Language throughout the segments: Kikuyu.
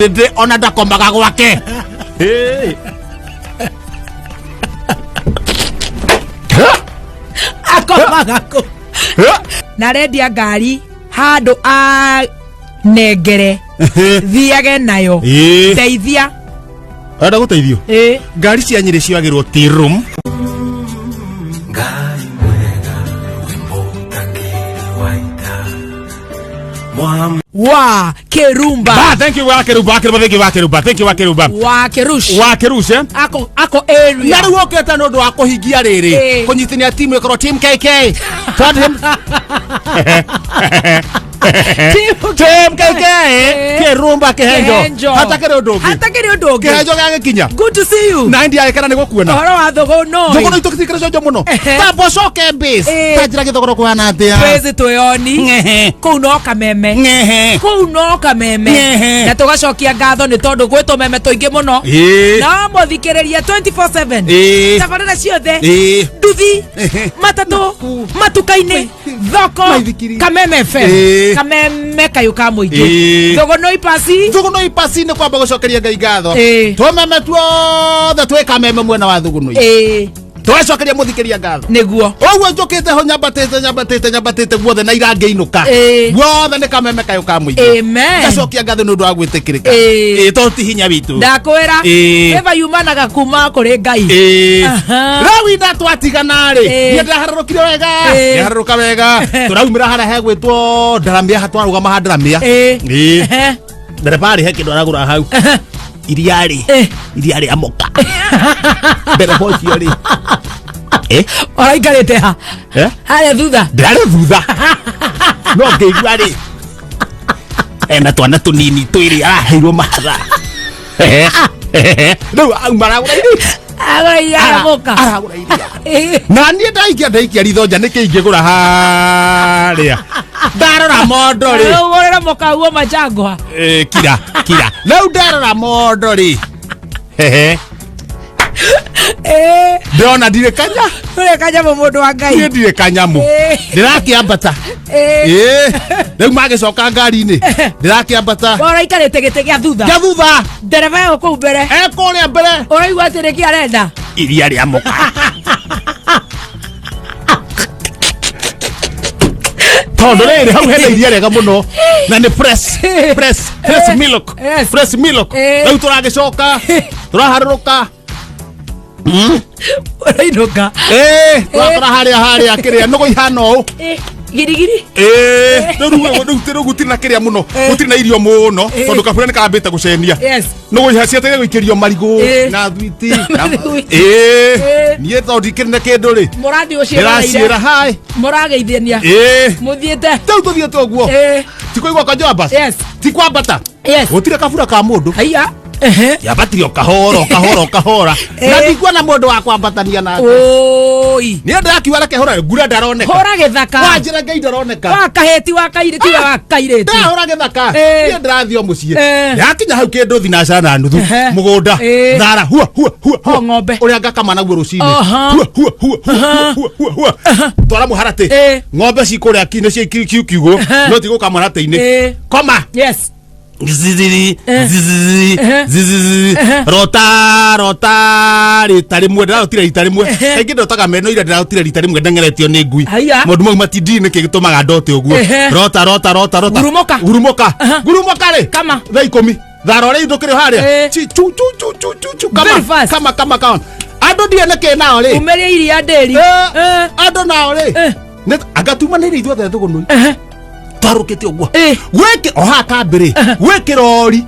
Ndĩ ona ndakomaga gwake. Hey. Akomaga kũ? Na arendia ngari handũ a nengere thiage nayo. Ĩĩ. Ndeithia. Arenda gũteithio. Ĩĩ. Ngari cia Nyĩrĩ cioyagĩrwo tea room. Ngai mwega wĩ mũtangĩri wa ita. Wa Kirumba. Ba, thank you wa Kirumba, wa Kirumba, thank you wa Kirumba, thank you wa Kirumba. Wa Kirush. Wa Kirush, eh? Ako area. Na rĩu ũkĩte nĩ ũndũ wa kũhingia rĩrĩ Ĩĩ. kũnyitithania timu ĩkorwo team KK. Tondũ Team team KK Kirumba Kĩhenjo. Kĩhenjo hatakĩrĩ ũndũ ũngĩ. Hatakĩrĩ ũndũ ũngĩ. Kĩhenjo gĩagĩkinya. Good to see you. Na ndi agĩkena nĩ gũkuona. Ũhoro wa thũgũ no. Thogoro itũ gĩtikĩrĩ cionjo mũno. Ehe. Tamba ũcoke base. Ĩĩ. Ta njĩra gĩthogoro kũhana atĩa. Twĩzi twĩoni. Ng'ehe. Kũu no kameme. Ng'ehe. Kũu no kameme. Ng'ehe. Na tũgacokia ngatho nĩ tondũ gwĩ tũmeme tũingĩ mũno. Ĩĩ. No mũthikĩrĩria 24/7. Ĩĩ. Tabarĩra ciothe. Ĩĩ. Nduthi. Ehe. Matatũ. Matuka-inĩ. Thoko. Maithikiri. Kameme FM. Ĩĩ. Kameme kayũ ka mũingĩ. Ĩĩ. Thũgũnũi pasi. Thugunui pasi nĩ kwamba gũcokeria Ngai ngatho. Ĩĩ. Tũmeme tuothe twĩ kameme mwena wa Thugunui. Ĩĩ. Tũgacokeria mũthikĩria ngatho. Nĩguo. Ũguo njũkĩte ho nyambatĩte nyambatĩte nyambatĩte guothe na irangĩinũka. Ĩĩ. Guothe nĩ kameme kayũ ka mũingĩ. Amen. Ngacokia ngatho nĩ ũndũ wa gwĩtĩkĩrĩka. Ĩĩ. Ĩĩ, tondũ ti hinya witũ. Ndakwĩra. Ĩĩ. Ĩva yumanaga kuma kũrĩ Ngai. Ĩĩ. Aha. Rĩu inda twatigana rĩ Ĩĩ. niĩ ndĩraharũrũkire wega Ĩĩ. ndĩraharũrũka wega tũraumĩra harĩa hegwĩtwo ndaramĩa ha twarũgama ha ndaramĩa. Ĩĩ. Ĩĩ. Ehe. Ndereba rĩ he kĩndũ aragũra hau iria rĩ Ĩĩ. iria rĩa moka ndereba ũcio rĩ. Eh? Ũraikarĩte ha? Eh? Harĩa thutha. Ndĩrarĩ thutha no ngĩigua rĩ ena twana tũnini twĩrĩ araheirwo mahatha rĩu auma aragũra iria. Agũra iria rĩa moka. Aragũra iria. Ĩĩ. Na niĩ ndaikia ndaikia ritho nja nĩkĩ ingĩgũra harĩa ndarora mondo rĩ. Ũgũrĩre moka guo machangwa. Eh, kira kira rĩu ndarora mondo rĩ. Hehe. Ĩĩ. Ndĩrona ndirĩ kanya. Ũrĩ kanyamũ mũndũ wa Ngai. Niĩ ndirĩ kanyamũ. Ĩĩ. Ndĩrakĩambata. Ĩĩ. Ĩĩ. Rĩu magĩcoka ngari-inĩ ndĩrakĩambata. Ũraikarĩte gĩtĩ gĩa thutha. Gĩa thutha. Ndereba ĩyo kũu mbere. Ekũrĩa mbere. Ũraigua atĩ nĩkĩ arenda? Iria rĩa moka. Tondũ rĩrĩ hau hena iria rĩega mũno na nĩ fresh fresh fresh milk. Yes. Fresh milk. Ĩĩ. Rĩu tũragĩcoka tũraharũrũka. Ũrainũka. Ĩĩ, tũrakora harĩa harĩa kĩrĩa nũgũ ihana ũũ. Ĩĩ. Girigiri. Ĩĩ, rĩu rĩu rĩu rĩu gũtirĩ na kĩrĩa mũno gũtirĩ na irio mũno Ĩĩ. tondũ kabura nĩ kambĩte gũcenia. Yes. Nũgũ iha cietereire gũikĩrio marigũ Ĩĩ. na thwiti na- Thwiti. Ĩĩ. Ĩĩ. Niĩ tondũ ndikĩrĩ na kĩndũ rĩ Mũrathiĩ ndĩraciĩra ũciĩra. hai. Mũrageithania. Ĩĩ. Mũthiĩte. Rĩu tũthiĩte ũguo. Ĩĩ. Ti kũigua kanjo bus. Yes. Ti kwambata. Yes. Gũtirĩ kabura ka mũndũ. Haiya. Ehe. Yambatire o kahora o kahora o kahora. Na Ĩĩ. ndikuona mũndũ wa kwambatania nake. Oi. Niĩ ndĩrakiuga reke hũra ngura ndaroneka. Hũra gĩthaka. Wanjĩra Ngai ndaroneka. Wa kahĩti wa kairĩtu tiwe wa kairĩtu. Ndahũra gĩthaka. Ĩĩ. Niĩ ndĩrathiĩ o mũciĩ. Ĩĩ. Yakinya hau kĩndũ thinacara na nuthu Ehe. mũgũnda. Ĩĩ. Thara hua hua hua hua. O ng'ombe. Ũrĩa ngakama naguo rũcinĩ. Oho. Hua hua hua hua hua hua hua. Twara mũharatĩ. Ĩĩ. Ng'ombe cikũrĩa ki nĩcio kiugũ no tigũka mũharatĩ-inĩ. Ĩĩ. Koma. Yes. Ziziri, Eh. ziziri, Eh. ziziri. Eh. Rota rota rita rĩmwe ndĩrarotire rita rĩmwe. Eh. Kaingĩ ndotaga meno ira ndĩrarotire rita rĩmwe ndeng'eretio nĩ ngui. Haiya. Maũndũ mau matindii nĩkĩ gĩtũmaga ndote ũguo. Eh. Rota rota rota rota. Ngurumũka. Ngurumũka. Aha. Ngurumũka rĩ. Kama. Thaa ikũmi. Thara ũrĩa indũkĩrĩ harĩa. Eh. Chi chu chu chu chu chu chu. Kama Very fast. kama kama kama. Andũ ndiĩ nĩkĩ nao rĩ. Umĩria iria ndĩri. Eh. Eh. Andũ nao rĩ. Eh. Anga tumanĩire ithuothe thũgũnũi. Ehe. Twarũkĩte ũguo. Eh. Gwĩkĩ o haha kambĩ rĩ gwĩ kĩrori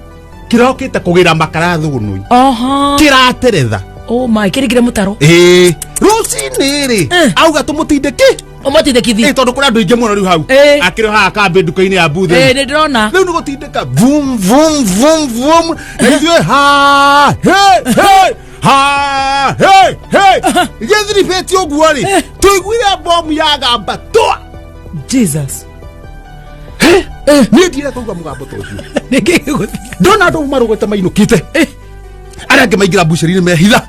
kĩrokĩte kũgĩra makara thũgũnũi. Oho. Kĩrateretha. Oh my, kĩrĩkire mũtaro. Ĩĩ. Rũcinĩ rĩ Eh. auga tũmũtindĩki. Ũmũtindĩkithi. Ĩ tondũ kũrĩ andũ aingĩ mũno rĩu hau. Eh. Akĩrĩ haha kambĩ nduka-inĩ ya booth. Ĩĩ nĩ ndĩrona. Rĩu nĩ gũtindĩka vum vum vum vum na ithuĩ ha he he ha he he gĩthiribĩte ũguo rĩ tũiguire bomu yagamba twa. Jesus. Niĩ ndirenda kũigua mũgambo ta ũcio. Nĩkĩ gĩgũthiĩ? Ndona andũ marũgĩte mainũkĩte arĩa angĩ maingĩra mbucĩri-inĩ mehitha.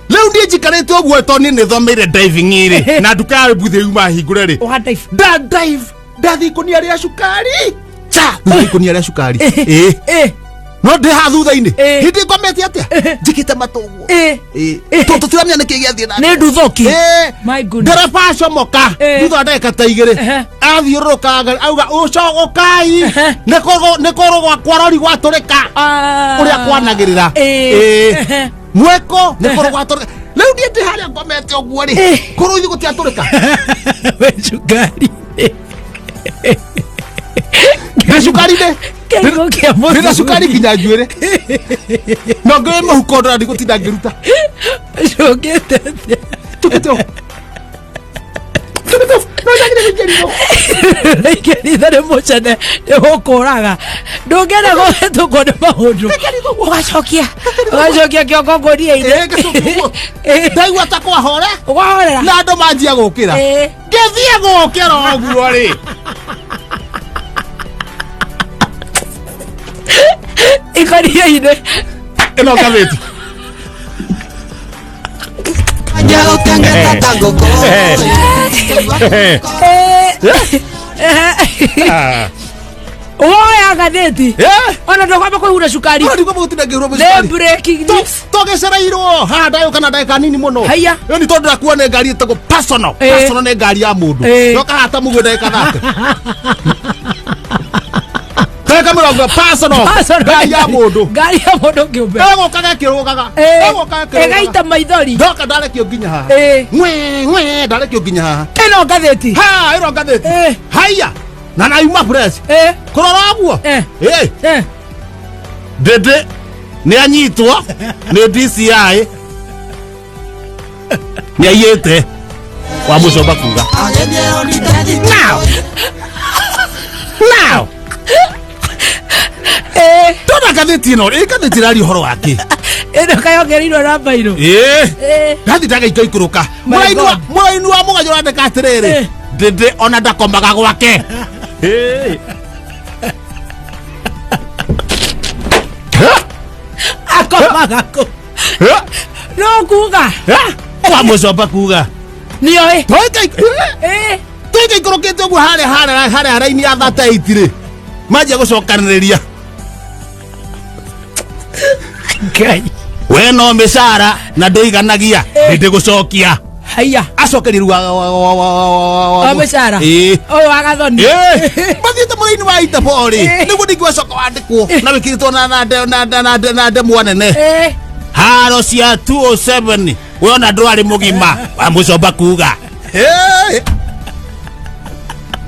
Rĩu niĩ njikarĩte ũguo tondũ niĩ nĩthomeire diving rĩ na nduka ya mbuthĩ yuma hingũre rĩ. Ũga dive. Nda dive ndathiĩ ikũnia rĩa cukari cha ndathiĩ ikũnia rĩa cukari. Ĩĩ. Ĩĩ. No ndĩ haha thutha-inĩ. Ĩ. Hĩndĩ ngomete atĩa? Njĩkĩte matũ ũguo. Ĩ. Ĩ. Tondũ tũtiramenya nĩkĩ gĩathiĩ na Nĩ nduthũki. Ĩ. My goodness. Ndereba acomoka Ĩ. thutha wa ndagĩka ta igĩrĩ Ehe. athiũrũrũka auga ũcogokai Ehe. nĩ kũrũ gwakwa rori gwatũrĩka Ah. ũrĩa kwanagĩrĩra Ĩ. Ĩ. Ehe. Mweko nĩ kũrũ gwatũrĩka rĩu niĩ ndĩ harĩa ngomete ũguo rĩ Ĩ. kũrũ ithuĩ gũtiatũrĩka. We cukari. Ndĩ cukari-inĩ. Kĩongo kĩa Ndĩ na mũthuri. cukari nginya njuĩrĩ no ngĩrĩ mũhuko ndora ndigũtinda ngĩruta. Ũcũngĩte atĩa? Tũkĩte ũũ. Tũkĩte ũũ. No njagĩrĩire gũikĩrĩrwo. Raikĩritho nĩ mũcene nĩ gũkũraga ndũngĩenda kũhetũkwo nĩ maũndũ ũgacokia ũgacokia kĩongo ngũnia-inĩ. Ĩ, ngacokia ũguo. Ĩ. Ndaigua ta kwahore Ũkahorera. Na andũ manjia gũkĩra. Ĩ. Ngĩthiĩ gũkĩra ũguo rĩ Ikũnia-inĩ. Ĩno ngathĩti. Ĩ. Woya ngathĩti ona ndũkwamba kũihura cukari. Ona ndingwamba gũtinda ngĩhura Nĩ cukari. breaking news. Tũgĩcereirwo haha ndagũka na ndagĩka nini mũno. Haiya. Ĩyo nĩ tondũ ndakuo nĩ ngari ĩtagwo personal. Ĩ. Personal nĩ ngari ya mũndũ. Ĩ. Yoka haha ta mũguo ndagĩka 30 ndagĩka 20 personal. Personal. Ngari ya mũndũ. Ngari ya mũndũ kĩũmbe. Ĩgũka gakĩrũgaga. Ĩ. Ĩgũka gakĩrũgaga. Ĩgaita maithori. Ndoka ndarekio nginya haha. Ĩ. Ng'we ng'we ndarekio nginya haha. Ĩno ngathĩti. Ha ĩno ngathĩti. Ĩ. Haiya na nayuma fresh. Ĩ. Kũrora ũguo. Ĩ. Ĩ. Ĩ. Ndĩndĩ nĩ anyitwo nĩ DCI nĩ aiyĩte wa mũcomba kuga now now. Ĩ. Ndona ngathĩti ĩno ĩ ngathĩti ĩraria ũhoro wake. Ĩno kayongereirwo namba irũ. Ĩ. Ĩ. Ndathi ndagaika ikũrũka. My Mũraini wa God. mũraini wa mũganyũ ũrandĩka atĩrĩrĩ Ĩ. ndĩndĩ ona ndakomaga gwake. Akomaga kũ? No kuga. Wa mũcomba kuga Nĩoĩ. Tũikaikũrũkĩte Ĩ. ũguo harĩa harĩa harĩa haraini ya 38 rĩ manjia gũcokanĩrĩria. Ngai. We no mĩcara na ndũiganagia ndĩ gũcokia. Haiya. Acokeria rĩu O mĩcara. Ĩ. Ũyũ wa gathoni. Mathiĩte mũraini wa Interpol rĩ Ĩ. nĩguo ningĩ wacoka wandĩkwo na wĩkĩrĩtwo na ndemwa nene. Ĩ. Haro cia 207 we ona ndwarĩ mũgima wa mũcomba kuga.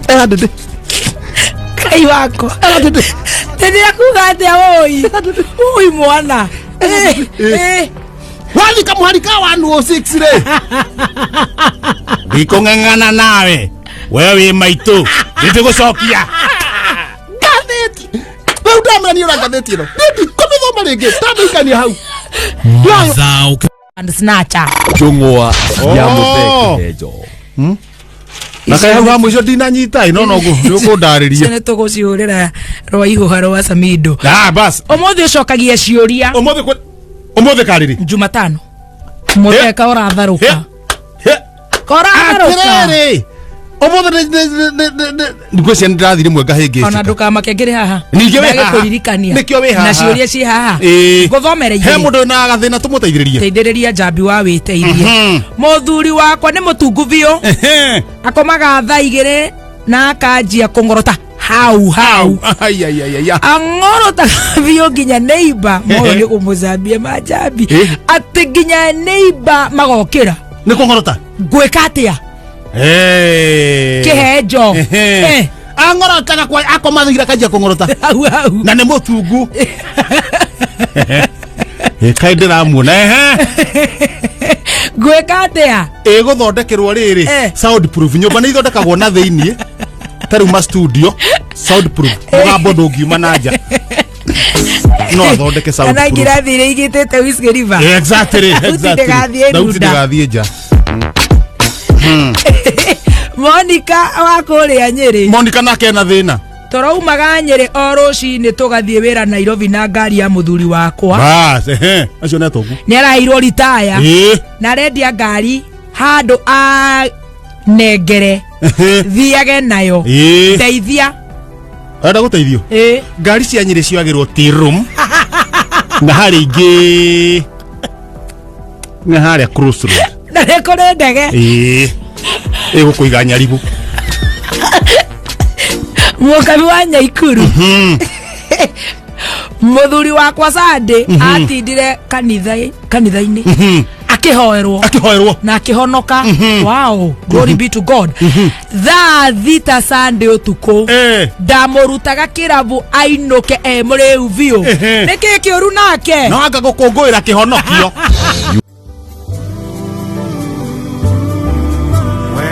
Era ndĩndĩ. Ngai wakwa. Era ndĩndĩ. Ndĩrĩa kuga atĩa ũi. Ũi mwana. Ĩ. Ĩ. Wathika mũhari ka 106 rĩ ndikũng'eng'ana nawe we wĩ maitũ ndĩtĩgũcokia ngathĩti rĩu ndamenya niĩ ũra ngathĩti ĩno niĩ ndikũmĩthoma rĩngĩ ndamĩikania hau. Mazao And snatcher. Njũng'wa ya Oh. Mũthee Kĩhenjo. Na kaĩ hau ha mũico ndinanyita ĩ no noguo nĩ ũkũndarĩria. Nĩ tũgũcihũrĩra rwa ihũha rwa Samido. Ah bas. Ũmũthĩ ũcokagia ciũria. Ũmũthĩ ũmũthĩ karĩrĩ. Jumatano. Mũtheka ũratharũka. Koratharũka. Atĩrĩrĩ ũmũthĩ ngwĩciria nĩ ndĩrathiĩ rĩmwe ngahĩngĩcĩka. Ona ndũkamake ngĩrĩ haha. Ningĩ wĩ haha. Ndagĩkũririkania. Nĩkĩo wĩ haha. Na ciũria ciĩ haha. Ĩĩ. Ngũthomere He igĩrĩ. mũndũ wĩna gathĩna tũmũteithĩrĩrie. Teithĩrĩria njambi wa wĩteithie. Mũthuri wakwa nĩ mũtungu biũ. Ehe. Akomaga thaa igĩrĩ na akanjia kũng'orota hau hau. Ai, ai, ai, ai, ai. Ang'orotaga biũ nginya neiba moyo nĩ kũmũcambia manjambi Eh. atĩ nginya neiba magokĩra. Nĩ kũng'orota. Ngwĩka atĩa? Kĩhenjo. Eh. Ang'orotaga kwa akoma thaa igĩrĩ akanjia kũng'orota. Hau hau. Na nĩ mũtungu. Ĩ, kaĩ ndĩramuona ehe. Ngwĩka atĩa? Ĩgũthondekerwo rĩrĩ Eh. sound proof nyũmba nĩ ithondekagwo na thĩiniĩ ta rĩu ma studio sound proof mũgambo ndũngiuma na nja no athondeke sound Kana proof. ngirathi iria igĩtĩte Whiskey River. Exactly, Thauti exactly. ndĩgathiĩ Thauti runda. ndĩgathiĩ nja. Monica wa kũrĩa Nyĩrĩ. Monica nake ena thĩna. Tũraumaga Nyĩrĩ o rũcinĩ tũgathiĩ wĩra Nairobi na ngari ya mũthuri wakwa. Bas, ehe, acio nĩ atongu. Nĩ araheirwo ritaya. Ĩĩ. Na arendia ngari handũ anengere Ehe. thiage nayo. Ĩĩ. Ndeithia. Arenda gũteithio. Ĩĩ. Ngari cia Nyĩrĩ cioyagĩrwo tea room. Na harĩ ingĩ nĩ harĩa Crossroad. Na nĩ kũrĩ ndege. Ĩĩ, ĩgũkũiga nyaribu. Mũkami wa Nyaikuru, mũthuri wakwa Sande atindire kanitha-inĩ akĩhoerwo. Akĩhoerwo. Na akĩhonoka. Wow, glory be to God. Thaa 6 Sande ũtukũ ndamũrutaga kĩrabu ainũke e mũrĩu biũ. Nĩkĩ kĩũru nake? No anga gũkũngũĩra kĩhonokio. We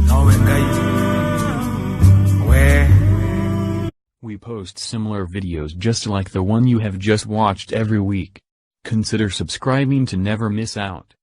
nowe Ngai we. We post similar videos just like the one you have just watched every week. Consider subscribing to never miss out.